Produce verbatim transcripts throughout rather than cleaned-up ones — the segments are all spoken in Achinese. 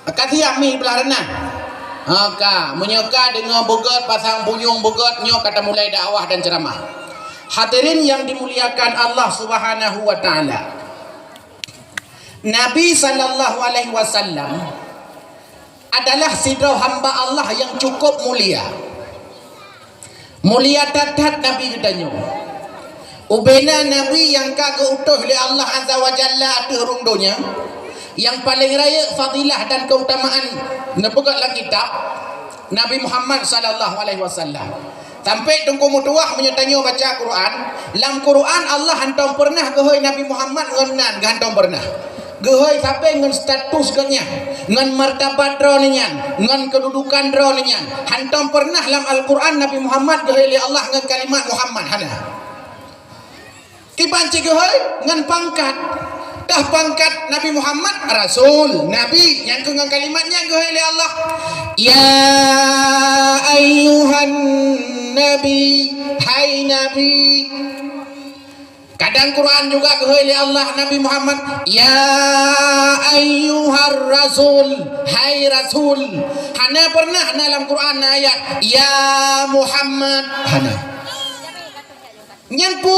Ka siap mi blah reunah. Ha ka, meunyoe ka deungoe beugét, pasang punyueng beugét, nyoe ka tamulai dakwah dan ceramah. Hadirin yang dimuliakan Allah Subhanahu wa Ta'ala. Nabi sallallahu alaihi wasallam adalah sidroe hamba Allah yang cukup mulia. Mulia that-that Nabi geutanyoe. Ubena Nabi nyang ka geu-utus lé Allah Azza wa Jalla ateueh rhueng donya, nyang paleng rayeuk fadilah dan keutamaan neupeugah lam kitab, Nabi Muhammad sallallahu alaihi wasallam. Sampai Teungku meutuwah meunyoe tanyoe baca Quran, lam Quran Allah hantom peureunah geuhôi Nabi Muhammad ngon nan, geuhantom peureunah. Geuhôi sabe ngon status geuh nyan, ngon martabat droeneuh nyan, ngon keududukan droeneuh nyan. Hantom peureunah lam Al-Quran Nabi Muhammad geuhôi lé Allah ngon kalimat Muhammad, hana. Kiban cit geuhôi ngon pangkat. Tah pangkat Nabi Muhammad, rasul, nabi, nyang keu ngon kalimat nyan geuhôi lé Allah. Ya ayyuhan nabi, hai nabi. Kadang Quran juga geuhôi lé Allah Nabi Muhammad, "Ya ayyuhar rasul, hai rasul." Hana pernah na lam Quran na ayat, "Ya Muhammad." Hana. Nyan pu,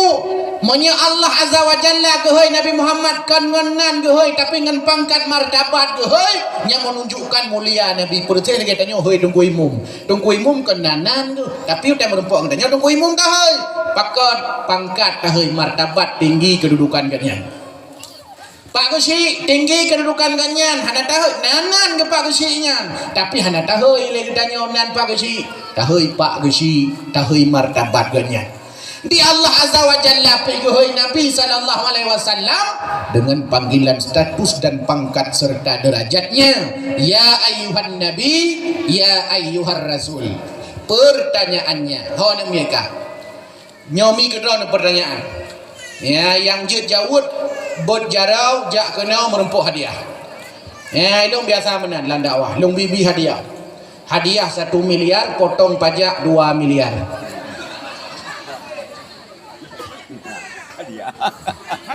meunyoe Allah Azza wa Jalla geuhôi Nabi Muhammad kon ngon nan geuhôi, tapi ngon pangkat martabat geuhôi, nyan menunjukkan mulia Nabi. Peureuséh lagée tanyoe hôi Teungku Imum. Teungku Imum kon nan-nan tu, tapi utai meurumpok ngon tanyoe Teungku Imum tahôi. Pakon pangkat tahôi, martabat tinggi keududukan geuh nyan. Pak Geuchik tinggi keududukan geuh nyan, hana tahôi nan-nan geuh Pak Geuchik nyan, tapi hana tahôi lé geutanyoe nan Pak Geuchik. Tahôi Pak Geuchik, tahôi martabat geuh nyan. Di Allah Azza wa Jalla pi geuhôi Nabi sallallahu alaihi wasallam dengan panggilan status dan pangkat serta derajatnya, "Ya ayyuhan nabi, ya ayyuhar rasul." Pertanyaannya, ho aneuk miet ka. Nyoe mi keudroe pertanyaan. Ya, nyang jeuet jaweueb bot jaroe jak keunoe meurumpok hadiah. Ya, ilong biasa meunan lam dakwah, long bibi hadiah. Hadiah satu miliar, potong pajak dua miliar.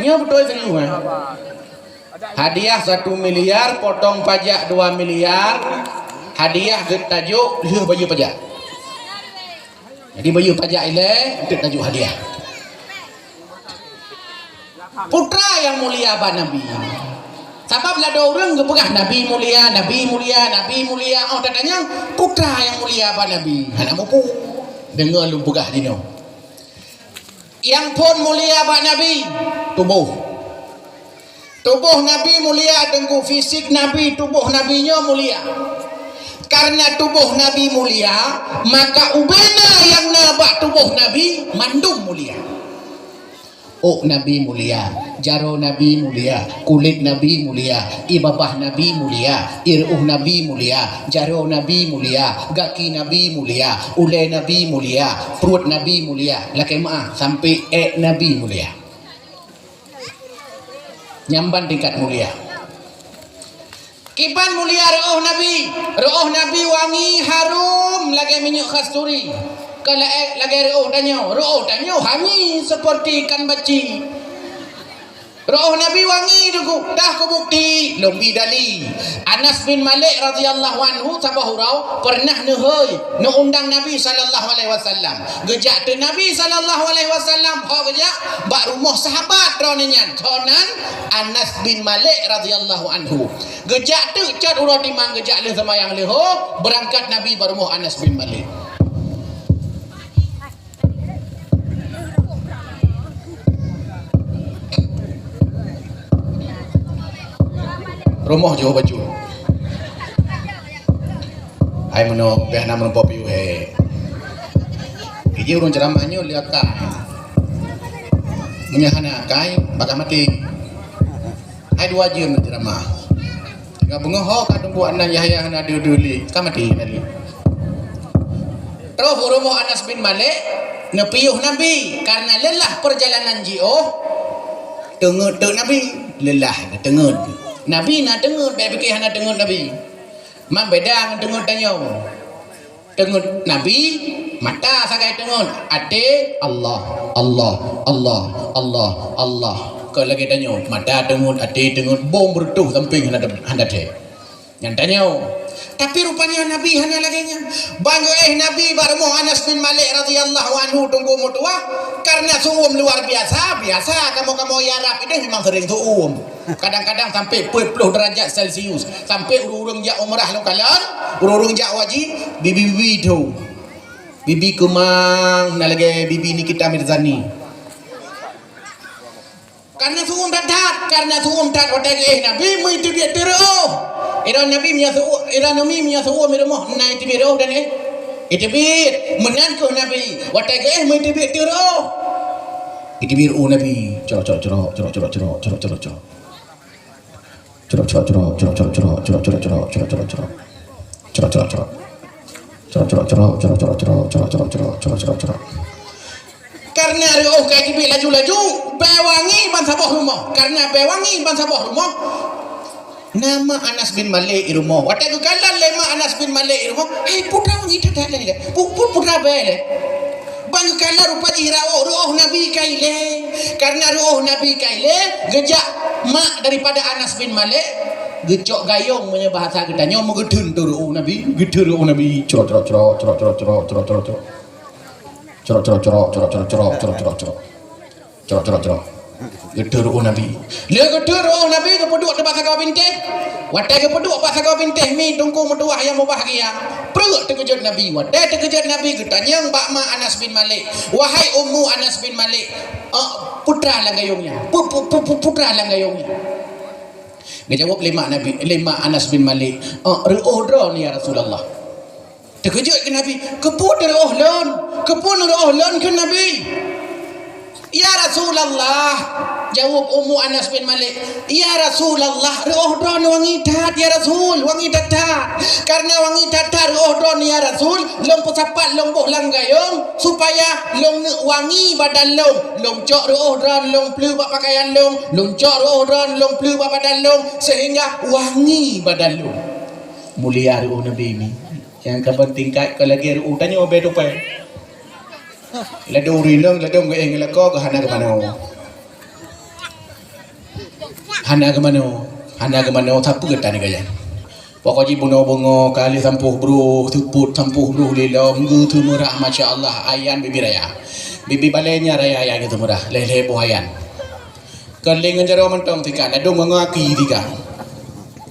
Nyoe beutôi serius, eh. Hadiah satu miliar, potong pajak dua miliar. Hadiah geutajok lheueh bayeue pajak. Jadi bayeue pajak ilée, untuk tajok hadiah. Putra nyang mulia bak Nabi. Sabab ladôm ureuëng geupeugah Nabi mulia, Nabi mulia, Nabi mulia. Oh, tatanyong, putra nyang mulia bak Nabi. Hana mupu. Deungoe lôn peugah jinoe. Nyang phon mulia bak Nabi, tuboh. Tuboh Nabi mulia, Teungku, fisik Nabi, tuboh Nabi nyoe mulia. Karena tuboh Nabi mulia, maka ubena nyang na bak tuboh Nabi mandum mulia. Ôk Nabi mulia, jaroe Nabi mulia, kulét Nabi mulia, ié babah Nabi mulia, ié reuôh Nabi mulia, jaroe Nabi mulia, gaki Nabi mulia, ulée Nabi mulia, pruet Nabi mulia, lakée meuáh, sampoe ék Nabi mulia. Nyan ban tingkat mulia. Kiban mulia reuôh Nabi. Reuôh Nabi wangi harum lagée minyeuk kasturi. Kon lagée, lagée reuôh tanyoe. Reuôh tanyoe hanyi seperti ikan baci. Reuôh Nabi wangi, Teungku. Tah keu bukti, lôn bi dali. Anas bin Malik radhiyallahu anhu saboh uroe pernah neuhôi, neuundang Nabi sallallahu alaihi wasallam. Geujak teuk Nabi sallallahu alaihi wasallam, ho geujak bak rumoh sahabat droeneuh nyan, ho nan Anas bin Malik radhiyallahu anhu. Geujak teuk cot uroe timang, geujak lheueh seumayang leuho, beurangkat Nabi bak rumoh Anas bin Malik. Rumoh jih bacut. Hai meunoe, pih hana meurumpok piôh, he. Iji ureuëng ceuramah nyoe lé akai. Meunyoe hana akai, bakah maté. Hai dua jeuem ceuramah. Ka beungoh ho ka teungku aneuk Yahya hana deuh-deuh lé, ka maté tadi. Troh u rumoh Anas bin Malik, neupiôh Nabi, karena lelah perjalanan jiôh, teungeut teuk Nabi, lelah, teungeut. Nabi na teungeut, bék pike hana teungeut Nabi. Man beda ngon teungeut tanyoe. Teungeut Nabi, mata sagai teungeut, até Allah, Allah, Allah, Allah, Allah. Kon lagée tanyoe, mata teungeut, até teungeut, bong beureutoh sampéng hana, hana thèe. Nyan tanyoe. Tapi rupanya Nabi hana lagée nyan. Ban geuéh Nabi bak rumoh Anas bin Malik radhiyallahu anhu, Teungku meutuah, karena seuuem luar biasa, biasa kamoe-kamoe Arab ideh memang sering seuuem. Kadang-kadang sampai peuet ploh derajat Celcius. Sampai ureuëng-ureuëng jak umrah lôn kalon, ureuëng-ureuëng jak haji, bibi-bibi tho. Bibi keumang, na lagée bibi Nikita Mirzani. Karena seuuem that-that, karena seuuem that watée geuéh Nabi meuteubiet teureuoh. Ira Nabi meunyoe seuuem, ira Nabi meunyoe seuuem i rumoh na iteubiet reuoh dan éh. Iteubiet, meunan keuh Nabi, watée geuéh meuteubiet teureuoh. Iteubiet reuoh Nabi, cerok, cerok, cerok. Cerok, cerok, cerok. Cerok, cerok, cerok. Cerok, cerok, cerok. Cerok, cerok, cerok. Cerok, cerok, cerok. Cerok, cerok, cerok. Cerok, cerok, cerok, cerok, cerok, cerok, cerok, cerok, cerok, cerok, cerok. Karena reuoh ka jibit laju-laju, bée wangi ban saboh rumoh. Karena bée wangi ban saboh rumoh, na mak Anas bin Malik i rumoh. Watée geukalon lé mak Anas bin Malik i rumoh, "Hai, peue teuma wangi that-that lé? Peue, peue, peue teuma bée lé?" Ban geukalon rupa jih reuoh, reuoh Nabi ka ilée. Karena reuoh Nabi ka ilée, geujak mak daripada Anas bin Malik, geucok gayong meunyoe bahasa geutanyoe, meugeutheun teuh reuoh Nabi, geutheun reuoh Nabi. Cerok, cerok, cerok, cerok, cerok, cerok, cerok, cerok, cerok. Cerok, cerok, cerok, cerok, cerok, cerok, cerok, cerok, cerok. Cerok, cerok, cerok. Geutheun reuoh Nabi. Lé geutheun reuoh Nabi geupeuduek teuk bak sagoe bintéh. Watée geupeuduek bak sagoe bintéh mi Teungku meutuah nyang mubahgia, preuet teukeujot Nabi. Watée teukeujot Nabi geutanyong bak ma Anas bin Malik, "Wahai ummu Anas bin Malik, eh, peue teuma lam gayong nyan? Peue, peue, peue, peue, peue teuma lam gayong nyan?" Geujaweueb lé ma Nabi, lé ma Anas bin Malik, "Eh, reuoh droeneuh ya Rasulullah." Teukeujot keu Nabi, "Keupeue reuoh lôn? Keupeue reuoh lôn?" kheun Nabi. "Ya Rasulullah," jaweueb ummu Anas bin Malik, "Ya Rasulullah, reuoh droeneuh wangi that, ya Rasul, wangi that-that. Karena wangi that-that reuoh droeneuh, ya Rasul, lôn peusapat lôn boh lam gayong, supaya lôn neuk wangi badan lôn. Lôn cok reuoh droeneuh lôn pleue bak pakaian lôn, lôn cok reuoh droeneuh lôn pleue bak badan lôn, sehingga wangi badan lôn." Mulia reuoh Nabi nyan. Nyang ka ban tingkat ka lagée reuoh tanyoe bée tupée. Ladôm ureuëng inong, ladôm geuéh ngon lakoe, geuh hana geumanoe. Hana geumanoe, hana geumanoe, sapeue tan gaya. Pokok jih bunoe beungoh, kali sampôh broh, seupôt sampôh broh lé lom, geuteumeurah, masya Allah, ayan bibi raya. Bibi balée nyan raya ayan geuteumeurah, lhée-lhée boh ayan. Kon lé ngon jaroe mantong tika, ladôm ngon aki tika.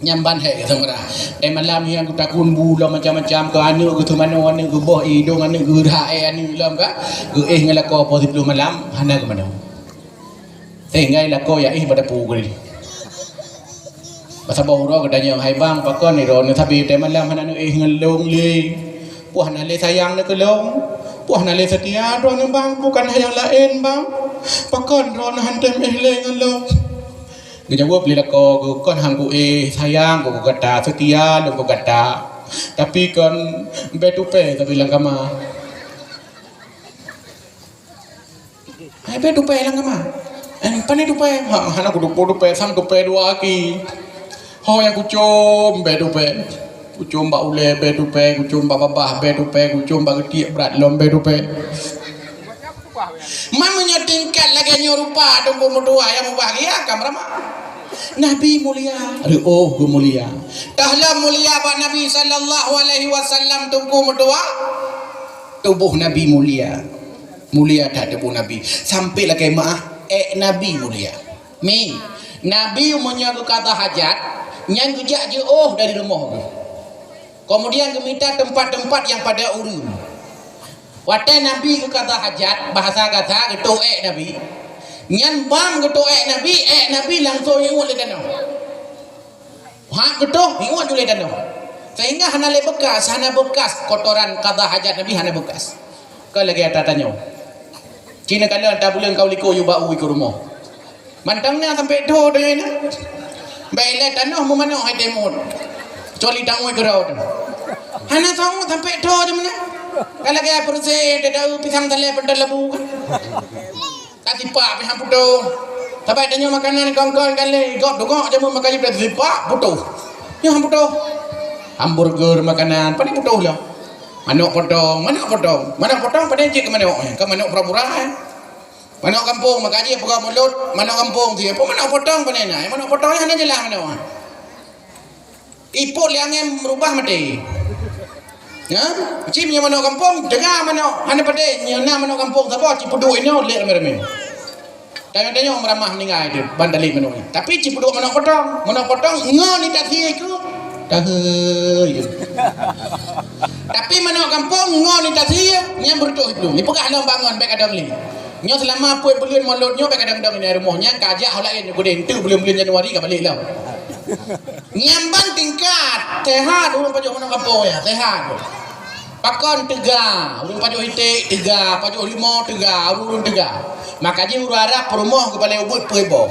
Nyan ban hék geuseumara. Eh, malam nyan geutakun bu lom macam-macam, keu aneuk geuseumanoe, aneuk geuboh idong, aneuk geurhak, eh, aneuk lom ka. Geuéh ngon lakoe poh siplôh malam, hana geumanoe. Eh, ngai lakoe ya éh bak dapu geuh. Bak saboh uroe geutanyong, "Hai bang, pakon droeneuh sabe teuh malam hana neuéh ngon lôn lé?" Peue hana lé sayang neuh keu lôn? Peue hana lé seutia droeneuh bang? Bukon hai nyang laén bang? Pakon droeneuh hántom éh lé ngon lôn? Geujaweueb lé lakoe geuh, "Kon han kuéh sayang keu gata, seutia lôn keu gata. Tapi kon bée tupée sabe lam kama." Hai bée tupée lam kama. Eh, pane tupée? Ha, hana kuteupeu tupée, sang tupée dua aki. Ho nyang kucom bée tupée. Kucom bak ulée bée tupée, kucom bak babah bée tupée, kucom bak geutiek brat lom bée tupée. Man meunyoe tingkat lagée nyoe rupa teungku meutuah nyang mubahgia ka meuramah. Nabi mulia, reuôh geuh mulia. Tahlom mulia bak Nabi sallallahu alaihi wasallam teungku meutuah. Tuboh Nabi mulia. Mulia that tuboh Nabi. Sampai lakée meuáh, ék Nabi mulia. Mi, Nabi meunyoe geukadah hajat, nyan geujak jiôh dari rumoh geuh. Keumudian geumita teumpat-teumpat nyang padub ureuëng. Watée Nabi geukadah hajat, bahasa gata geutoh ék Nabi. Nyan bam geutoh ék Nabi, ék Nabi langsong iuet lé tanoh. Hak geutoh, iuet ulée tanoh. Sehingga hana lé beukas, hana beukas kotoran kadah hajat Nabi hana beukas. Kon lagée ata tanyoe. Cina kala ata buleuen ka u likot yue bak u ikeue rumoh. Mantong na sampoe tho donya na. Bak ilée tanoh meumanok hai temot. Coli tangoe keudroe teuh. Hana sawot sampoe tho di meunan. Ka lagée peureusée teudawe pisang salée peunton labu. Ka sipak pih han putôh. Sabai tanyoe makanan kongkon kan lé, gob dugok jameun makan jih sipak putôh. Nyoe han putôh. Hamburger makanan, pane putôh lom. Manok potong, manok potong. Manok potong pane cit keu manok, eh. Keu manok pura-pura, eh. Manok kampung, maka jih peugah mulut, manok kampung tu, eh. Peue manok potong pane na, eh. Manok potong, eh, hana jeulaih manok, eh. Ipot lé angén meurubah maté. Ya? Cit meunyoe manok gampông, teuga manok. Hana padé, nyoe na manok gampông saboh, cipeuduek inoe lé ramé-ramé. Tanyoe-tanyoe meuramah meuninggai teuh, ban talé manok nyan. Tapi cipeuduek manok potong. Manok potong, ngon ni tasie ku. Tahe. Tapi manok gampông, ngon ni tasie, nyan beureutoh iplueng. Ipeugah lom bangon, bék kadang lé. Nyoe seulama peuet buleuen mulod nyoe bék kadang-kadang inan rumoh nyan, ka jak ho laén nyoe keudéh, enteuk buleuen-buleuen Januari ka balek lom. Nyan ban tingkat, sehat ureueng pajoh manok gampông nyan, sehat. Pakon teuga, ureueng pajoh iték teuga, pajoh leumo teuga, ureueng-ureueng teuga. Maka jih ureueng Arab peurumoh geubalek ubeuet peuet boh.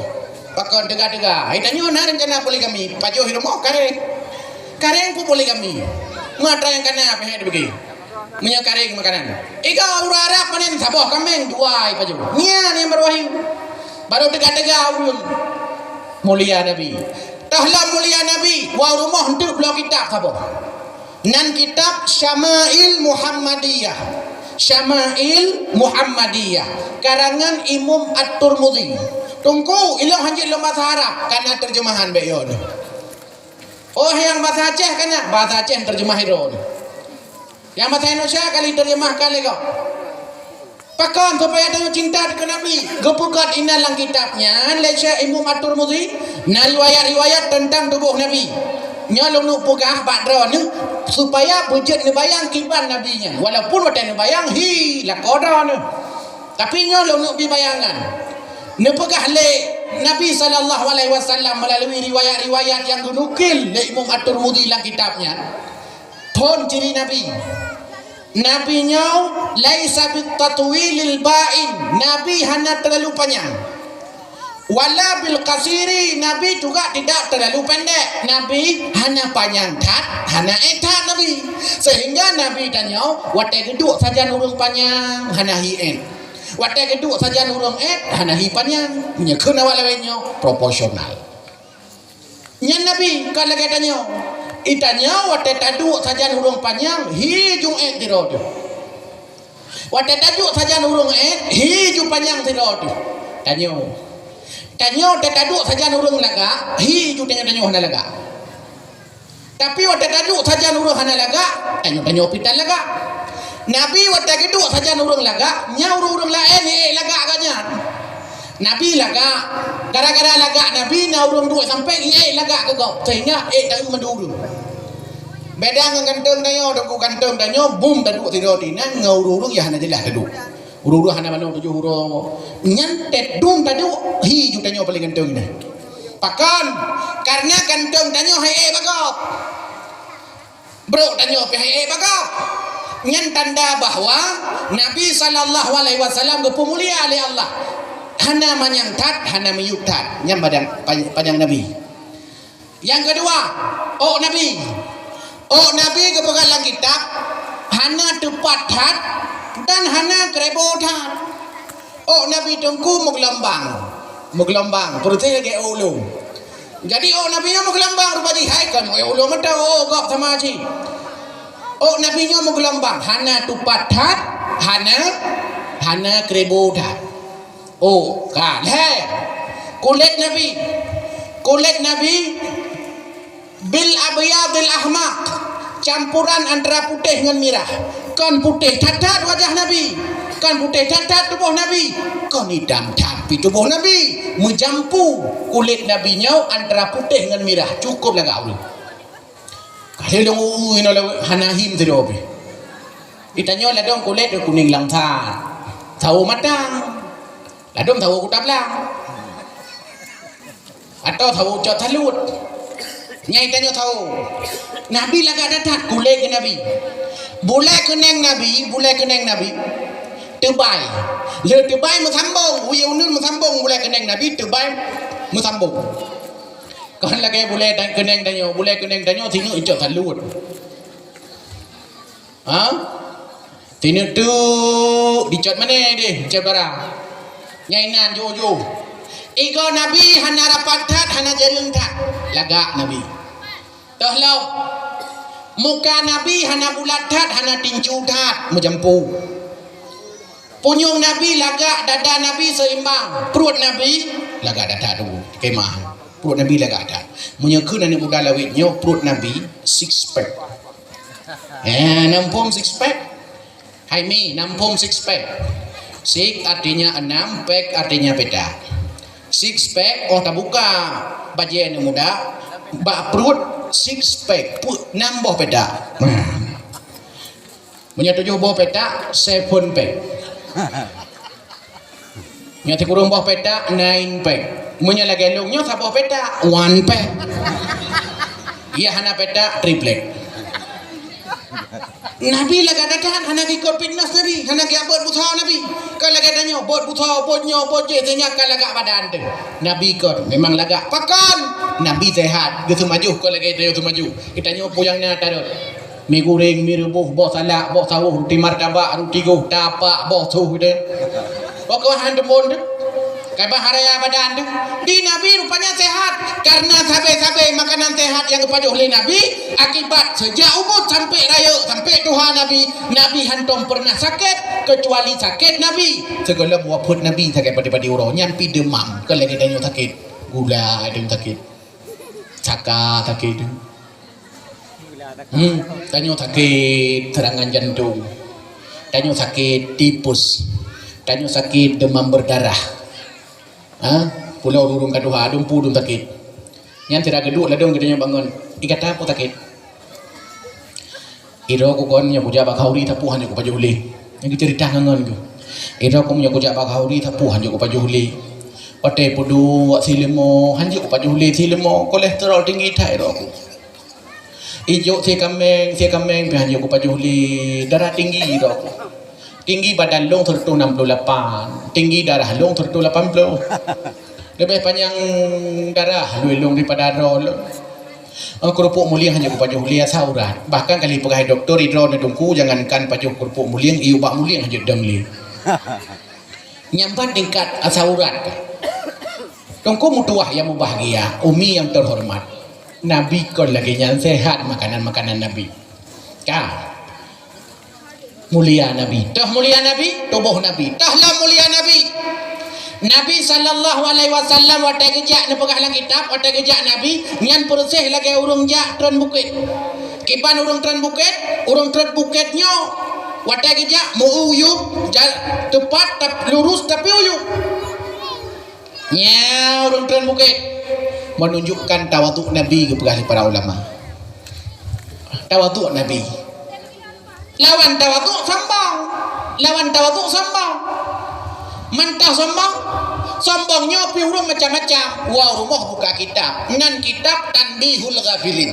Pakon teuga-teuga. Hai tanyoe na rencana poligami, pajoh i rumoh karéng. Karéng pun poligami. Meuatra nyang kana pih hai dibagi. Meunyoe karéng makanan. Iga ureueng Arab panen saboh kaméng dua ipajoh. Nyan nyang baru wahyu. Baru teuga-teuga ureueng mulia Nabi. Toh lom mulia Nabi, woe rumoh enteuk bloe kitab saboh. Nan kitab Syama'il Muhammadiyah. Syama'il Muhammadiyah. Karangan Imam At-Tirmidzi. Teungku, ilong hanjeuet lom basa Arab, kana terjemahan bék yo nyoe. Oh, nyang basa Aceh kana, basa Aceh terjemah droe nyoe. Nyang basa Indonesia kali terjemahkan lé gob. Pakon supaya tanyoe cinta keu Nabi? Geupeugah inan lam kitab nyan lé Syekh Imam At-Tirmidzi, na riwayat-riwayat teuntang tuboh Nabi. Nyoe lôn neuk peugah bak droeneuh supaya beujeuet neubayang kiban Nabi nyan. Walaupun watée neubayang, hi, lakoe droeneuh. Tapi nyoe lôn neuk bi bayangan. Neupeugah lé Nabi sallallahu alaihi wasallam meulalu riwayat-riwayat nyang geunukil lé Imam At-Tirmidzi lam kitab nyan. Phon ciri Nabi. Nabi nyoe laisa bitatwilil ba'in. Nabi hana terlalu panyang. Wala bil qasiri, Nabi juga tidak terlalu pendek. Nabi hana panyang that, hana ék that Nabi. Sehingga Nabi tanyoe watée geuduek sajan ureuëng panyang, hana hi ék. Watée geuduek sajan ureuëng ék, hana hi panyang. Meunyoe kheun awak lawét nyoe, proporsional. Nyan Nabi ka lagée tanyoe. Itanyoe watée taduek sajan ureuëng panyang, hi ju ék sidroe teuh. Watée taduek sajan ureuëng ék, hi ju panyang sidroe teuh. Tanyoe. Tanyoe watée taduek sajan ureuëng lagak, hi ju tanyoe-tanyoe hana lagak. Tapi watée taduek sajan ureuëng hana lagak, tanyoe-tanyoe pih tan lagak. Nabi watée geuduek sajan ureuëng lagak, nyan ureuëng-ureuëng laén ék lagak gobnyan. Nabi lagak, gara-gara lagak Nabi na ureuëng duek sampoe ék lagak keu gob, sehingga ék taeu mandum ureuëng. Beda ngon ganteng tanyoe, Teungku, ganteng tanyoe bum taduek sidroe inan ngon ureuëng-ureuëng nyang hana jeulaih taduek. Ureuëng-ureuëng hana manoe tujoh uroe. Nyan teuh dum taduek, hi ju tanyoe paleng ganteng inan. Pakon? Karena ganteng tanyoe hai ék bak gob. Brok tanyoe pih hai ék bak gob. Nyan tanda bahwa Nabi sallallahu alaihi wasallam geupeumulia lé Allah. Hana manyang that, hana miyueb that. Nyan padang, panyang Nabi. Nyang keudua, ôk Nabi. Ôk Nabi geupeugah lam kitab, hana teupat that dan hana keureubo that. Ôk Nabi Teungku meugeulumbang. Meugeulumbang, peureuséh lagée ôk ulôn. Jadi ôk Nabi nyoe meugeulumbang rupa jih, hai kon ôk ulôn mantong, ôk gob sama cit. Ôk Nabi nyoe meugeulumbang, hana teupat that, hana, hana keureubo that. Oh, ka lhée. Kulét Nabi. Kulét Nabi bil abyadil ahmaq, campuran antara putéh ngon mirah. Kon putéh that-that wajah Nabi, kon putéh that-that tuboh Nabi, kon idam that pih tuboh Nabi. Meujampu kulét Nabi nyoe antara putéh ngon mirah, cukôp lagak ulôn. Ka lheueh lôn ui-ui inoe lawét hana him sidroe pih. Di tanyoe ladôm kulét kunéng lam that. Sawo matang. Ladôm sawo kuta blang. Atau sawo cot salut. Nyang tanyoe sawo. Nabi lagak that-that kulét keu Nabi. Bulée keuneng Nabi, bulée keuneng Nabi teubai. Lheueh teubai meusambong, wie uneuen meusambong bulée keuneng Nabi teubai meusambong. Kon lagée bulée dan keuneng tanyoe, bulée keuneng tanyoe sineuk icok salut. Ha? Sineuk teuk dicot mané deh, dicot bara. Nyang inan joh-joh. Igoe Nabi hana rapat that, hana jareueng that. Lagak Nabi. Toh lom. Muka Nabi hana bulat that, hana tincu that, meujampu. Punyueng Nabi lagak, dada Nabi seimbang, pruet Nabi lagak dada tu, kemah. Pruet Nabi lagak that. Meunyoe kheun aneuk muda lawét nyoe, pruet Nabi six pack. Eh, nam phom six pack. Hai Mi, nam phom six pack. Six artinya enam, pack artinya petak. Six pack, oh tabuka bajèe aneuk muda, bak pruet six pack, pu-, nam boh petak. Meunyoe tujoh boh petak, seven pack. Nyoe sikureueng boh petak, nine pack. Meunyoe lagèe lôn nyoe saboh petak, one pack. Iya hana petak, triplek. Nabi lagak that, hana geukot fitness Nabi, hana geujak bot busoe Nabi. Kon lagèe tanyoe, bot busoe, bot nyoe, bot jih, sehingga ka lagak badan teuh. Nabi kon memang lagak. Pakon? Nabi sehat, geuseumajoh kon lagèe tanyoe seumajoh. Geutanyoe peue nyang na tarot. Mi goreng, mi reubôh, boh salak, boh sawoh, ruti martabak, ruti goh, tapak, boh soh teuh. Pokok han teumbon teuh. Ka bah raya badan teuh. Di Nabi rupanya sehat. Karena sabe-sabe makanan sehat nyang geupajoh lé Nabi, akibat sejak ubeut sampai rayeuk, sampai tuha Nabi, Nabi hantom pernah sakit, kecuali sakit Nabi. Sigohlom wafeuet Nabi sakét padé-padé uroe. Nyan pi deumam. Kon lagèe tanyoe sakét gula, tanyoe sakét saka, sakét teuh. Hmm, tanyoe sakét serangan jantung. Tanyoe sakét tipus. Tanyoe sakét demam berdarah. Ha? Pula ureueng ka tuha, dum peue dum sakét. Nyan sira geuduek ladôm geutanyoe bangon. Ikata peue sakét? Idroe ku kon nyoe kujak bak khauri sapeue han jeuet kupajoh lé. Nyan geuceurita ngon-ngon ku. Idroe ku nyoe kujak bak khauri sapeue han jeuet kupajoh lé. Watèe peuduek si leumo han jeuet kupajoh lé si leumo, kolesterol tinggi that idroe ku. Ijok sie kaméng, sie kaméng pih han jeuet kupajoh lé, darah tinggi droe ku. Tinggi badan lôn seratus enam puluh lapan, tinggi darah lôn seratus lapan puluh. Leubeh panyang darah luwih lôn daripada droe lôn. Eh, keurupuk mulieng han jeuet kupajoh lé asa urat. Bahkan ka lheueh peugah dokto, idroe neuh Teungku, jangankan pajoh keurupuk mulieng, ié ubak mulieng han jeuet dong lé. Nyan ban tingkat asa urat ka. Teungku meutuwah nyang mubahgia, umi nyang teuhoreumat. Nabi kon lagèe nyan sehat makanan-makanan Nabi. Ka. Mulia Nabi. Toh mulia Nabi, tuboh Nabi. Toh lom mulia Nabi. Nabi sallallahu alaihi wasallam watèe geujak neupeugah lam kitab, watèe geujak Nabi, nyan peureuséh lagèe ureueng jak treun bukét. Kiban ureueng treun bukét, ureueng treun bukét nyoe watèe geujak meu-uyueb, ja-, teupat tap-, lurus tapi uyueb. Nyan ureueng treun bukét, menunjukkan tawadhu Nabi geupeugah lé para ulama. Tawadhu Nabi. Lawan tawadhu sombong. Lawan tawadhu sombong. Mantong sombong, sombong nyoe pih ureueng macam-macam. Woe rumoh buka kitab. Nan kitab Tanbihul Ghafilin.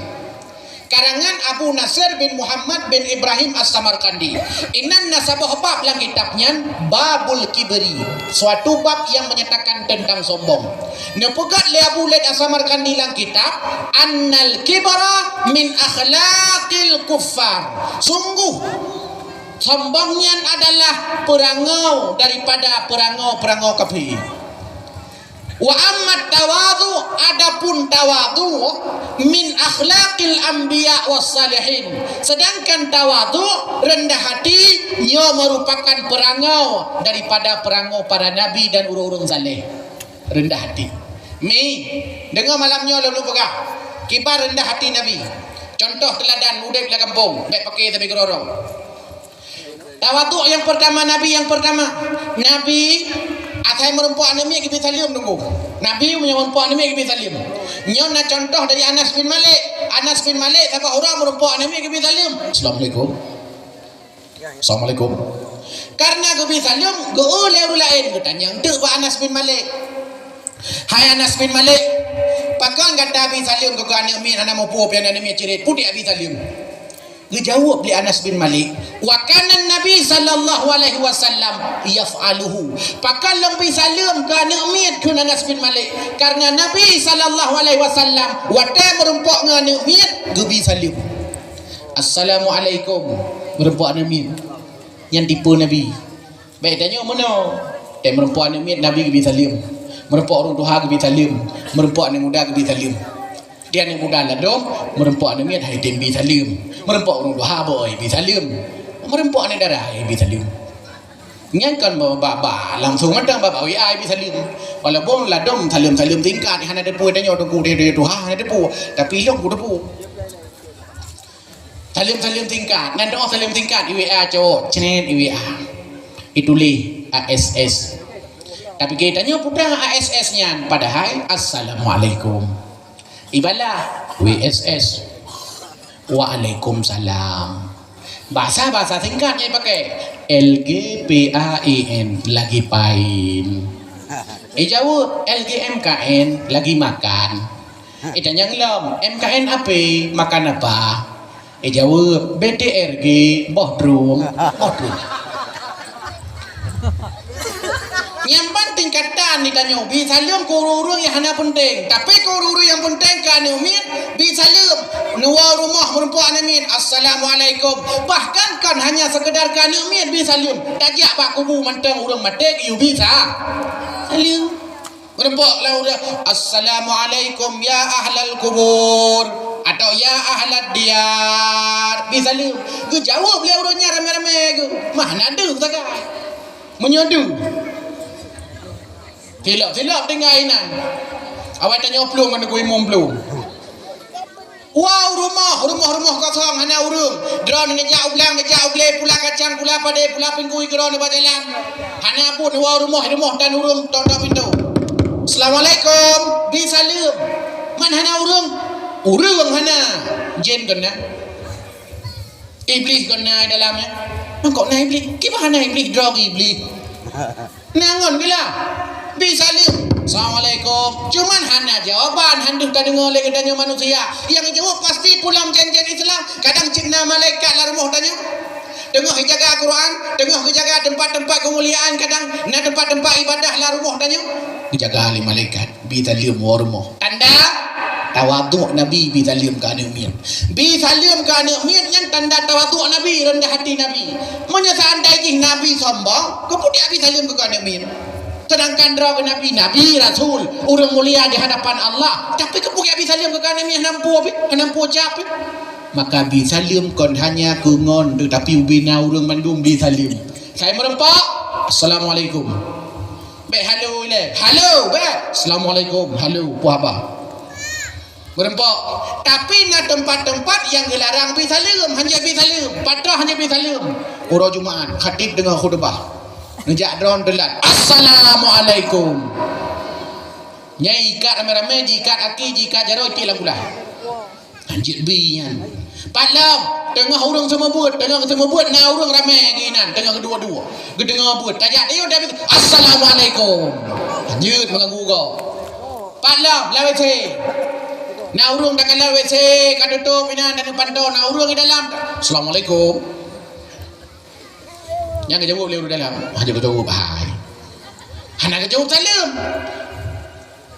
Karangan Abu Nasir bin Muhammad bin Ibrahim As-Samarqandi. Inan na saboh bab lam kitab nyan, Babul Kibri, suatu bab yang menyatakan tentang sombong. Neupeugah lé Abu Laits As-Samarqandi lam kitab, "Annal kibra min akhlaqil kuffar." Sungguh, sombong nyan adalah peurangau daripada peurangau-peurangau kafé. "Wa ammat tawadhu, adapun tawadhu, min akhlaqil anbiya was salihin." Sedangkan tawadhu, rendah hati, nyoe merupakan peurangau daripada peurangau para nabi dan ureueng-ureueng saleh. Rendah hati. Mi, deungoe malam nyoe lôn peugah, kiban rendah hati Nabi. Contoh teuladan udép lam gampông, bèk paké sabe keudroe-droe. Tawadhu nyang peurtama, Nabi nyang peurtama. Nabi asai meurumpok aneuk miet geubri saleuem, Teungku. Nabi meunyoe meurumpok aneuk miet geubri saleuem. Nyoe na contoh dari Anas bin Malik. Anas bin Malik saboh uroe meurumpok aneuk miet geubri saleuem. "Assalamualaikum." "Assalamualaikum." Karena geubri saleuem, geu-eu lé ureueng laén, geutanyong teuk bak Anas bin Malik. "Hai Anas bin Malik, pakon gata bri saleuem keu aneuk miet hana muphom, pian aneuk miet cirit, peue dak bri saleuem?" Geujaweueb lé Anas bin Malik, "Wa kana Nabi sallallahu alaihi wasallam yaf'aluhu." Pakon lôn bri saleuem keu aneuk miet, kheun Anas bin Malik. Karena Nabi sallallahu alaihi wasallam watèe meurumpok ngon aneuk miet, geubri saleuem. "Assalamualaikum," meurumpok aneuk miet. Nyan tipe Nabi. Bèk tanyoe meunoe. Teuh meurumpok aneuk miet Nabi geubri saleuem. Meurumpok ureueng tuha geubri saleuem. Meurumpok aneuk muda geubri saleuem. Di aneuk muda ladôm, meurumpok aneuk miet han tem bri saleuem. Meurumpok ureueng tuha boh bri saleuem. Meurumpok aneuk dara bri saleuem. Nyan kon ba-, ba-, ba-, langsung mantong bak, bak W A bi saleuem. Walaupun ladom saleuem-saleuem singkat, hana teupeu tanyoe teungku, dia, dia tuha hana teupeu. Tapi ilong ku teupeu. Saleuem-saleuem singkat, nan doa saleuem singkat, i W A cok, cret i W A. Ituléh A S S. Tapi kita nyoe peue A S S nyan, padahai assalamualaikum. Ibalah W S S. Waalaikumsalam. Bahasa-bahasa singkat nyang dipakai. L G P A E N, lagi pain. Ijaweueb, L G M K N, lagi makan. Itanyong lom, M K N apa? Makan apa? Ijaweueb, B T R G, boh drum. Boh drum. Nyang ban tingkatan ditanyoe, bi saleuem keu ureuëng-ureuëng nyang hana peunteng. Tapi keu ureuëng-ureuëng nyang peunteng, keu aneuk miet, bi saleuem. Neuwoe rumoh meureumpok aneuk miet, "Assalamualaikum." Bahkan kon hanya sekedar keu aneuk miet bi saleuem. Tajak bak kubu mantong ureuëng maté geuyue bi sa-, saleuem. Meureumpok lam ureuëng, "Assalamualaikum ya ahlal kubur," atau "Ya ahlad diyar." Bi saleuem. Geujaweueb lé ureuëng nyan ramé-ramé geuh. Mah na deuh sagai. Meunyoe deuh. Silop-silop tinggai inan. Awai tanyoe plueng ngon Teungku Imum plueng. Woe u rumoh, rumoh-rumoh kosong hana ureuëng. Droeneuh neujak u blang, neujak u glé, pula kacang, pula padé, pula pinggui, droeneuh bak jalan. Hana buet, woe u rumoh, rumoh tan ureuëng, tok-tok pintoe. "Assalamualaikum," bi saleuem. Man hana ureuëng? Ureuëng hana. Jén keunan. Iblih kon na dalam nyan. Mangkok na iblih. Kiban hana iblih, droe iblih. Na ngon geulah. Bi saleuem. "Assalamualaikum." Cuman hana jawaban, han deuh tadeungoe lé geutanyoe manusia. Nyang jaweueb pasti pulang jén-jén Islam. Kadang cit na malaikat lam rumoh tanyoe. Teungoh geujaga Quran, teungoh geujaga tempat-tempat keumuliaan, kadang na tempat-tempat ibadah lam rumoh tanyoe. Geujaga lé malaikat. Bi saleuem woe rumoh. Tanda tawaduk Nabi bi saleuem keu aneuk miet. Bi saleuem keu aneuk miet nyan tanda tawaduk Nabi, rendah hati Nabi. Meunyoe seandai jih Nabi sombong, keupeue bi saleuem keu aneuk miet? Sedangkan droe Nabi, Nabi, Rasul, ureuëng mulia di hadapan Allah, tapi keupeue bi saleuem keu aneuk miet, hana meupeue pi, hana meupeue cap pi? Maka bi saleuem kon hanya keu ngon, teutapi ubena ureuëng mandum bi saleuem. Sai meureumpok, "Assalamualaikum." Bék halo ilée. Halo, bék. "Assalamualaikum." Halo, peue haba? Meureumpok. Tapi na teumpat-teumpat nyang geularang bi saleuem, hanjeuet bi saleuem. Pat troh hanjeuet bi saleuem? Uroe Jumat, khatib deungoe khutubah. Neujak droen teulat. "Assalamualaikum." Nyan ikat ramé-ramé, jiikat aki, jiikat jaroe, itiek lam kulah. Hanjeuet bi nyan. Pat lom, teungoh ureuëng seumeubeuet, teungoh seumeubeuet na ureuëng ramé geuinan, teungoh geuduek-duek. Geudeungoe beuet, tajak dayuh, tapi, "Assalamualaikum." Hanjeuet meuganggu gob. Pat lom, lam W C. Na ureuëng takalon W C, ka tutôp inan, dan pantoe, na ureuëng di dalam. "Assalamualaikum." Nyang geujaweueb lé ureuëng dalam, hana geujaweueb hai. Hana geujaweueb saleuem.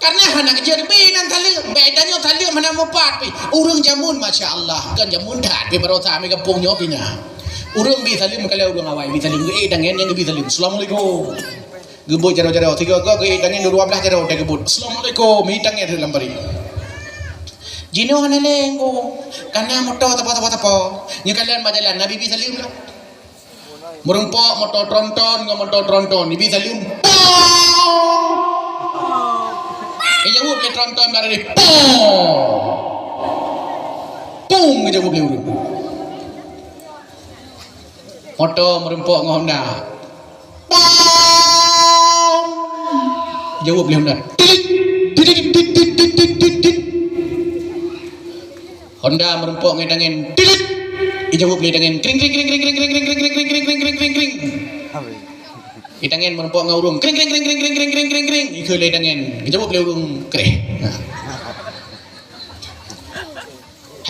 Karena hana geujaweueb bi nan saleuem. Bék tanyoe saleuem hana mupat pi. Ureuëng jameun, masya Allah, kan jameun that pi baroesa mi gampông nyoe pi na. Ureuëng bi saleuem, kalau ureuëng awai bi saleuem, geuék tangen nyang geubi saleuem. "Assalamualaikum." Geubeuet jaroe-jaroe, tiga go geuék tangen, dua blaih jaroe teugeubeuet. "Assalamualaikum." Mi tangen lam parit. Jinoe hana lé ngku. Kana moto tapa-tapa-tapa. Nyoe kalon bak jalan, Nabi bi saleuem lah. Meureumpok moto tronton ngon moto tronton, ibi saleuem. Pong! Ijaweueb lé tronton bak deh, pong! Pong! Ijaweueb lé ureuëng. Moto meureumpok ngon Honda. Pong! Ijaweueb lé Honda. Titit! Titit, titit, titit, titit, titit. Honda meureumpok ngon tangen, titit! Ijaweueb lé tangen, kring, kring, kring. Itangen meureumpok ngon ureuëng, kring, kring, kring. Ikheun lé tangen, ijaweueb lé ureuëng, kreh. Nah.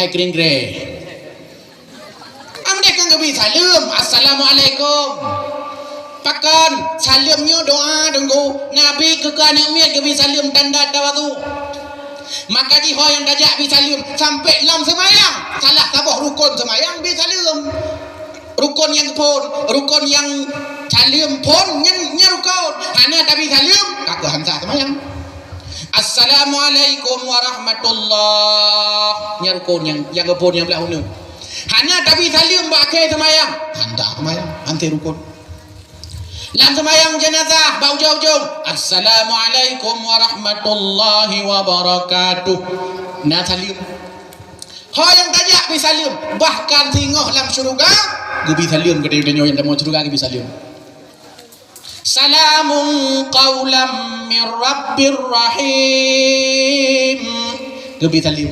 Hai kring, kreh. Amdeh kan geubi saleuem, "Assalamualaikum." Pakon, saleuem nyoe doa teungku. Nabi keu aneuk miet geubi saleuem tanda tawadhu. Maka jiho nyang tajak bi saleuem sampai lam seumayang. Salah saboh rukon seumayang bi saleuem. Rukon nyang phon, rukon nyang saleuem phon nyan, nyan rukon. Hana tabi saleuem, ka keuh han sah seumayang. "Assalamualaikum warahmatullah." Nyan rukon nyang, nyang phon nyang blah uneuk. Hana tabi saleuem bak akhé seumayang, han sah seumayang, han sah rukon. Lam seumayang jenazah, bak ujong-ujong, "Assalamualaikum warahmatullahi wabarakatuh." Na saleuem. Ho nyang tajak bi saleuem, bahkan singoh lam syeuruga geubi saleuem, keu tanyoe nyang tamong syeuruga geubi saleuem. "Salamun qaulam mir rabbir rahim." Geubi saleuem.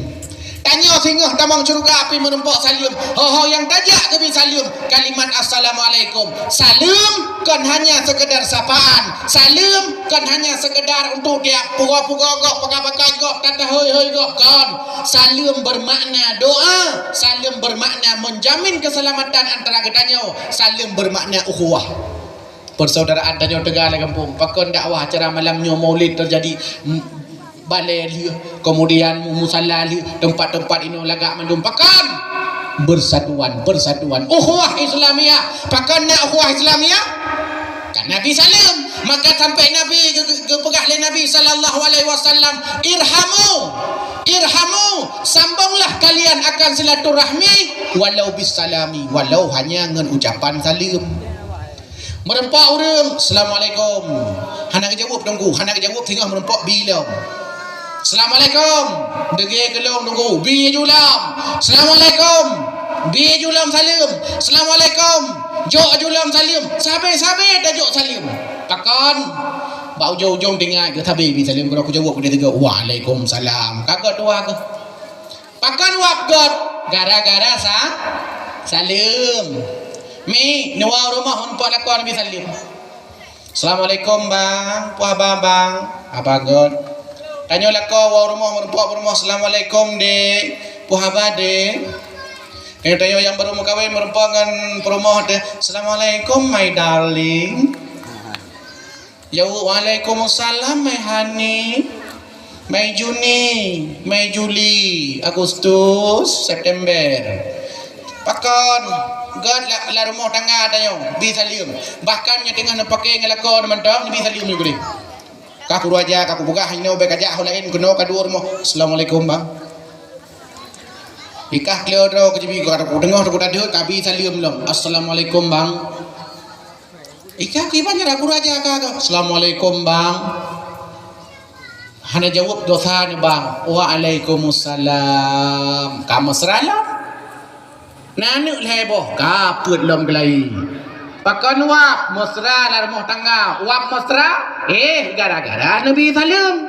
Tanyoe singoh tamong syeuruga pih meurumpok saleuem. Ho-ho nyang tajak geubi saleuem. Kalimat assalamualaikum. Saleuem kon hanya sekedar sapaan. Saleuem kon hanya sekedar untuk tiap pugoe-pugoe gob, pakai-pakai gob, tatahôi-hôi gob, kon. Saleuem bermakna doa. Saleuem bermakna menjamin keselamatan antara geutanyoe. Saleuem bermakna ukhuwah. Persaudaraan tanyoe teuga lam gampông. Pakon dakwah acara malam nyoe maulid teujadi, m-, balè lheueh, kemudian mu-, musala lheueh, teumpat-teumpat inoe lagak mandum. Pakon? Bersatuan, persatuan. Ukhuwah Islamiyah. Pakon na ukhuwah Islamiyah? Kan Nabi saleuem. Maka sampai Nabi ge-, ge-, geupeugah lé Nabi sallallahu alaihi wasallam, "Irhamu, irhamu, sambunglah kalian akan silaturahmi walau bisalami, walau hanya ngon ucapan saleuem." Meurumpok ureueng, "Assalamualaikum." Hana geujaweueb teungku, hana geujaweueb singoh meurumpok bi lom. "Assalamualaikum." Deungö keu lôn teungku, bi ju lom. "Assalamualaikum." Bi ju lom saleuem. "Assalamualaikum." Jok ju lom saleuem. Sabe-sabe tajok saleuem. Pakon? Bak ujong-ujong teuingat geuh sabe bi saleuem, keuneuk kujaweueb keu dia tiga, "Waalaikumsalam." Ka gèt dua geuh. Pakon wab gèt? Gara-gara sa-, saleuem. Mi, neuwoe u rumoh meurumpok lakoe neubi saleuem. "Assalamualaikum, Bang. Peue haba, Bang?" "Haba gèt." Tanyoe lakoe woe u rumoh meurumpok peurumoh, "Assalamualaikum, Dek. Peue haba, Dek?" Tanyoe, tanyoe nyang baru meukawen meurumpok ngon peurumoh teuh, "Assalamualaikum, my darling." Jaweueb, "Waalaikumsalam, my honey, my Juni, my Juli, Agustus, September." Pakon? Gèt lam, lam rumoh tangga tanyoe, bi saleuem. Bahkan nyoe teungoh neupakè ngon lakoe mantong, neubi saleuem nyoe keudeh. Ka kureueng aja, ka kupeugah inoe bèk kajak ho laén, keunoe ka duek rumoh. "Assalamualaikum, Bang." Ikah kleur droe keujibi, ka kudeungoe, ka kutadeuet, ka bi saleuem lom. "Assalamualaikum, Bang." Ikah kiban cara guru aja ka, ka, "Assalamualaikum, Bang." Hana jaweueb dosa nyoe, Bang. "Waalaikumsalam." Ka mesra lom. Na aneuk lhèe boh, ka peuet lom keulayi. Pakon wab mesra lam rumoh tangga. Wab mesra, eh, gara-gara neubi saleuem.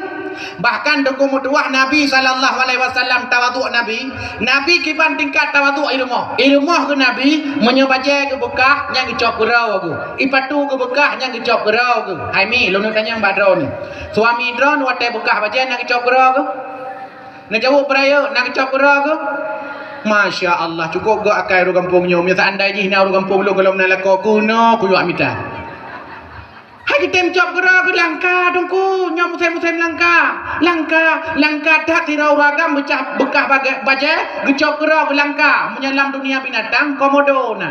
Bahkan teungku meutuwah Nabi sallallahu alaihi wasallam tawadhu Nabi. Nabi kiban tingkat tawadhu i rumoh. I rumoh geuh Nabi, meunyoe bajèe geubeukah, nyan geucok keudroe geuh. I patu geubeukah, nyan geucok keudroe geuh. Hai mi, lôn tanyong bak droeneuh. Suami droeneuh watèe beukah bajèe na geucok keudroe geuh? Neujaweueb peurayeuk, na geucok keudroe geuh? Masya Allah, cukôp gèt akai ureueng gampông nyoe. Meunyoe seandai jih na ureueng gampông lôn gohlom na lakoe, keunoe kuyue mita. Hai geutem cok keudroe geuh langka, Teungku. Nyoe musém-musém langka. Langka, langka that sidroe ureueng agam beukah, beukah bagè-, bajèe, geucok keudroe geuh langka. Meunyoe lam dunia binatang, komodo na.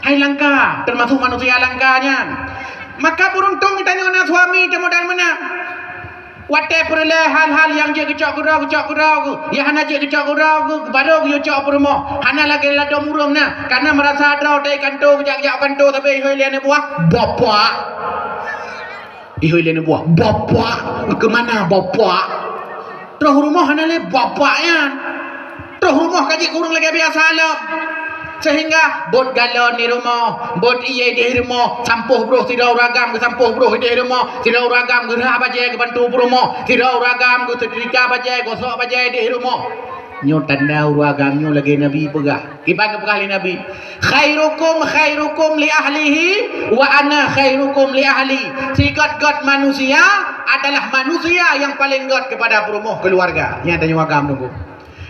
Hai langka, teumasuk manusia langka nyan. Maka beuruntung geutanyoe na suami teuh modal meunan. Watèe peureulèe hal-hal nyang jeuet geucok keudroe, geucok keudroe geuh. Nyang hana jeuet geucok keudroe geuh, barô geuyue cok peurumoh. Hana lagèe ladôm ureueng na. Kana meurasa droe teuh i kantô, geujak-jak u kantô, sabe ihôi lé aneuk buah. Bapak. Ihôi lé aneuk buah. Bapak. Keu mana bapak? Troh rumoh hana lé bapak nyan. Troh rumoh ka jeuet keu ureueng lagèe biasa lom. Sehingga bot galon di rumoh, bot ié di rumoh, sampôh broh sidroe ureueng agam geuh, sampôh broh di rumoh, sidroe ureueng agam geuh rhah bajèe geubantu peurumoh, sidroe ureueng agam geuh seutrika bajèe, gosok bajèe di rumoh. Nyoe tanda ureueng agam nyoe lagèe Nabi peugah. Kiban geupeugah lé Nabi, "Khairukum khairukum li ahlihi wa ana khairukum li ahli." Sigöt-göt manusia adalah manusia yang paling göt kepada peurumoh keluarga. Nyan tanyoe agam Teungku.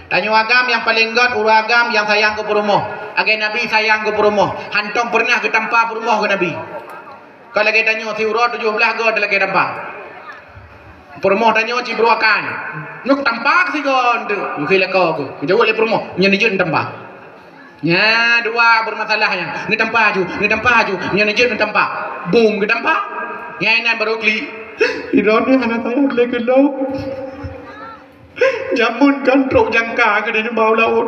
Tanyoe agam nyang paleng göt ureueng agam nyang sayang keu peurumoh. Lagèe Nabi sayang keu peurumoh. Hantom peureunah geutampa peurumoh keu Nabi. Kon lagèe tanyoe siuroe tujoh blah göt lagèe tampa. Peurumoh tanyoe cit beuruakan. Neuk tampa keu sigoe teuk. Geukheun lakoe keu. Geujaweueb lé peurumoh, "Nyoe neujeuet neutampa." Nya dua beureumasalah nyan. Neutampa aju, neutampa aju. Nyoe neujeuet neutampa. Bum geutampa. Nyan inan barô klik. Droeneuh hana sayang lé keu lôn. Jameun kan trok jangka keudeh nibak u laôt.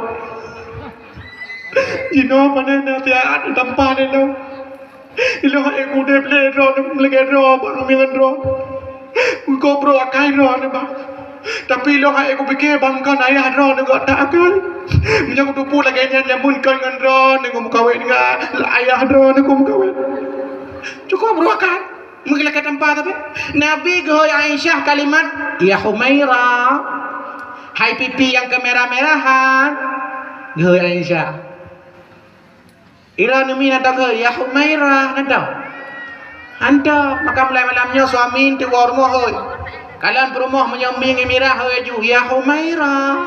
Jinoe pane na siat tampa lé lôn. Ilôn hai udeb lé droeneuh meulagèe droe bak rumieng droe. Keu brôk akai droeneuh bang. Tapi ilôn hai kupike bang kon ayah droeneuh geuh tak akai. Meunyoe kuteupeu lagèe nyan, nyan meunan kon ngon droeneuh kumeukawen ngon ayah droeneuh kumeukawen. Cukôp brôk akai. Meugeulakèe tampa tapi Nabi geuhôi Aisyah kalimat, "Ya Humaira." Hai pipi nyang keumerah-merahan. Geuhôi Aisyah. Ira neumi na tangga, "Ya Humaira," na tangga. Hantom, maka mulai malam nyoe suami teuwoe rumoh hôi. Kalon peurumoh meunyoe mieng mirah hôi ju, "Ya Humaira."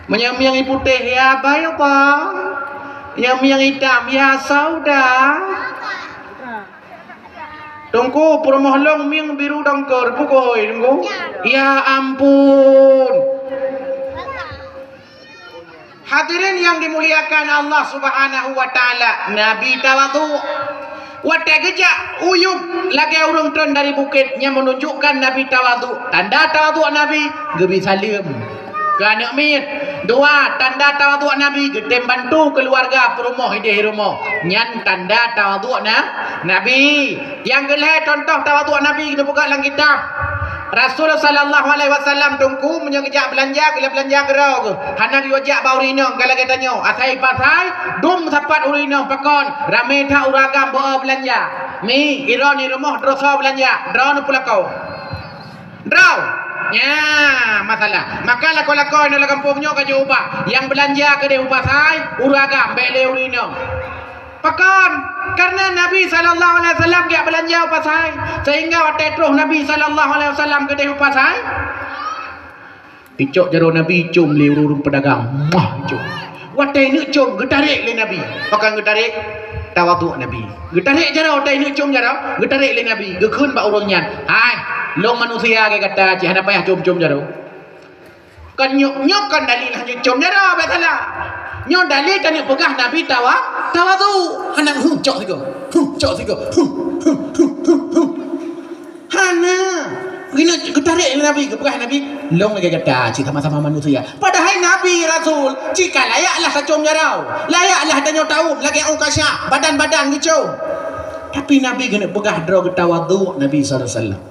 Meunyoe mieng putéh, "Ya Baida." Meunyoe mieng itam, "Ya Sauda." Teungku, peurumoh lôn mieng biru dongkor, peue hôi, Teungku? Ya ampun. Hadirin yang dimuliakan Allah Subhanahu wa Ta'ala, Nabi tawadhu. Watèe geujak u yup lagèe ureueng treun dari bukét, nyan menunjukkan Nabi tawadhu. Tanda tawadhu Nabi, geubi saleuem keu aneuk miet. Dua, tanda tawadhu Nabi, geutem bantu keuluwarga peurumoh idéh rumoh. Nyan tanda tawadhu na, Nabi. Nyang keulhèe contoh tawadhu Nabi geupeugah lam kitab. Rasul sallallahu alaihi wasallam Teungku meunyoe geujak beulanja, geulhèe beulanja keudroe geuh. Hana geuyue jak bak ureueng inong, ka lagèe tanyoe. Asai pasai, dum sapat ureueng inong pakon. Ramé that ureueng agam beu beulanja. Mi, droeneuh di rumoh droe soe beulanja, droeneuh peulakoe. Droe. Nyan masalah. Maka lakoe-lakoe nyang lam gampông nyoe ka jiubah. Nyang beulanja keudéh u pasai, ureueng agam, bèk lé ureueng inong. Pakon? Karena Nabi sallallahu alaihi wasallam geujak beulanja u pasai, sehingga watèe troh Nabi sallallahu alaihi wasallam keudéh u pasai, icok jaroe Nabi icôm lé ureueng peudagang. Mah, icôm. Watèe neuk com, geutarek lé Nabi. Pakon geutarek? Tawadhu Nabi. Geutarek jaroe, watèe neuk com jaroe, geutarek lé Nabi. Geukheun bak ureueng nyan, "Hai, lôn manusia lagèe gata, cit hana payah com-com jaroe." Kon nyoe, nyoe kon dalil hana com jaroe, bèk salah. Nyoe dalil tanyoe peugah Nabi tawa-, tawadhu. Hana, "Huh, cok sigoe. Huh, cok sigoe. Huh, huh, huh, huh, huh." Hana. Geutarek lé Nabi, geupeugah Nabi, "Lôn lagèe gata, cit sama-sama manusia." Padahai Nabi Rasul, cit ka layak lah tacom jaroe. Layak lah tanyoe taum lagèe Ukasha, badan-badan geucom. Tapi Nabi geuneuk peugah droe geutawadhu Nabi sallallahu alaihi wasallam.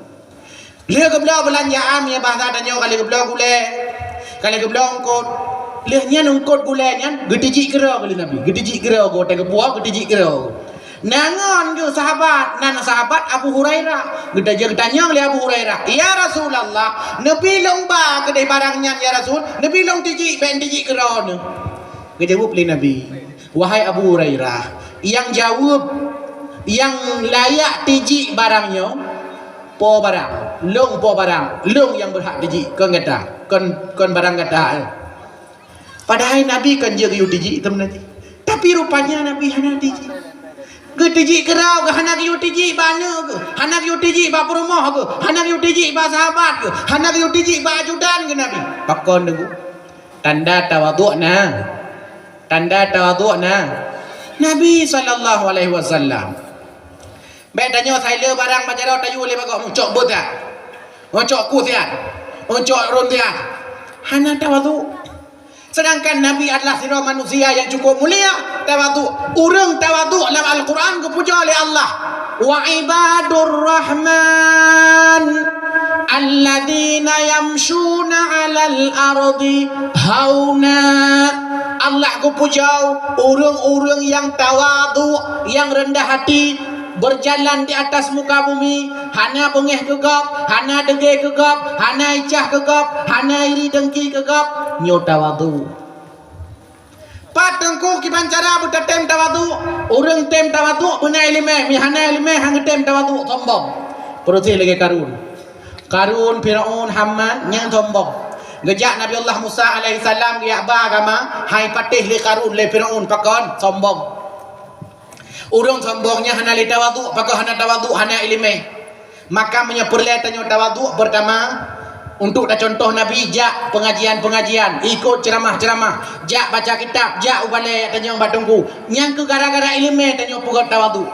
Lheueh geubloe beulanjaan, meunyoe bahasa tanyoe ka lheueh geubloe gulèe, ka lheueh geubloe eungkôt. Lheueh nyan eungkôt gulèe nyan geutijik keudroe lé Nabi. Geutijik keudroe, watèe geupuwoe geutijik keudroe. Na ngon geuh sahabat, nan sahabat Abu Hurairah. Geuta-, geutanyong lé Abu Hurairah, "Ya Rasulullah, neubi lôn ba keudéh barang nyan, ya Rasul? Neubi lôn tijik, bèk tijik keudroe neuh?" Geujaweueb lé Nabi, "Wahai Abu Hurairah, nyang jaweueb, nyang layak tijik barang nyoe, po barang, lôn po barang, lôn nyang beurhak tijik, kon gata, kon, kon barang gata." Padahai Nabi kon jeuet geuyue tijik teuma jih. Tapi rupanya Nabi hana tijik. Geutijik keudroe geuh, hana geuyue tijik bak aneuk geuh, hana geuyue tijik bak peurumoh geuh, hana geuyue tijik bak sahabat geuh, hana geuyue tijik bak ajudan geuh Nabi. Pakon Teungku? Tanda tawadhu na. Tanda tawadhu na. Nabi sallallahu alaihi wasallam. Bèk tanyoe sai le barang bak jaroe tayue lé bagoe, meucok beuet that. Meucok ku siat. Meucok rôn siat. Hana tawadhu. Sedangkan Nabi adalah sidroe manusia nyang cukup mulia, tawadhu. Ureueng tawadhu lam Al-Quran geupujoe lé Allah. "Wa ibadur Rahman alladzina yamshuna 'alal ardi hauna." Allah geupujoe ureueng-ureueng nyang tawadhu, nyang reundah hati, berjalan di atas muka bumi, hana beungéh keu gob, hana deungke keu gob, hana icah keu gob, hana iri deungki keu gob, nyoe tawadhu. Pat Teungku kiban cara beutatem tawadhu? Ureueng tem tawadhu beuna iéleumé, meuhana iéleumé han geutem tawadhu, sombong. Peureuséh lagèe Karun. Karun, Firaun, Haman nyang sombong. Geujak Nabi Allah Musa alaihissalam geujak ba agama, han ipatéh lé Karun, lé Firaun, pakon? Sombong. Ureueng sombong nyan hana lé tawadhu, pakon hana tawadhu, hana iéleumé. Maka meunyoe peureulèe tanyoe tawadhu, peurtama, untuk tacontoh Nabi jak pengajian-pengajian, ikot ceramah-ceramah, jak baca kitab, jak u balèe tanyoe bak Teungku. Nyan keuh gara-gara iéleumé tanyoe peugöt tawadhu.